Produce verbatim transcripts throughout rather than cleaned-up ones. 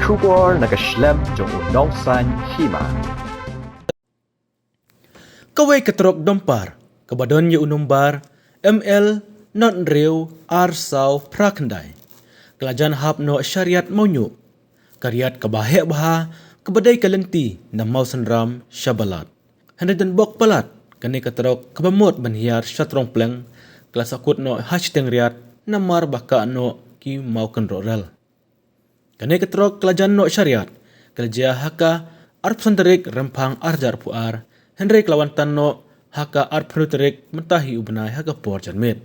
Khubor na ka shlem jong u nongsan hima. Kawei ka trok dumper kaba don ïa u nombar M L nod hynriew ar saw phra khyndai ka la jan hap noh sha Riat Mawñiuh, ka riat kaba heh bha kaba dei ka lynti na Mawsynram sha Balat. Hynrei don bok palat, kane ka trok kaba mut ban hiar sha Throngpleng ka la sahkut noh ha shiteng riat namar ba kah noh ki maw kynroh rel. Kane ka trok ka la jan noh sha Riat ka la jia ha ka arphew san tarik Rymphang ar hajar arphew ar, hynrei ka la wan tan noh ha ka arphew hynriew tarik mynta hi u bnai ha ka por janmiet.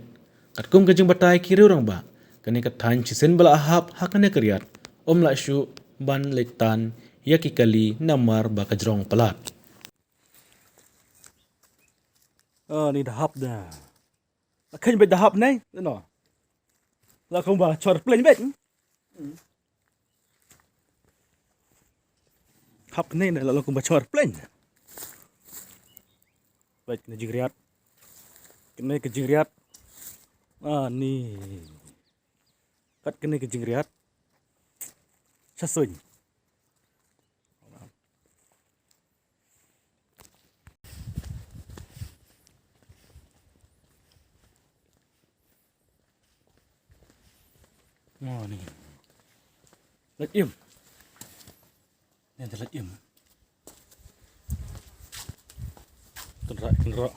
Katkum ka jingbatai ki riew rangbah, kane ka thaiñ shisien ba la hap ha kane ka riat ym lah shuh ban leit tan ïa ki kali namar ba ka jrong palat. Ah, ni da hap da. La kheiñ beit da hap ne, no. La kumba chor plein beit. Hap ne, la kumba chor plein. Beit ne jingriat. Kane ka jingriat. Ah, ni. Kat kane ka jingriat. Sha suiñ. Mo ni. Lait im. Ni da lait im. Tynrai tynrai.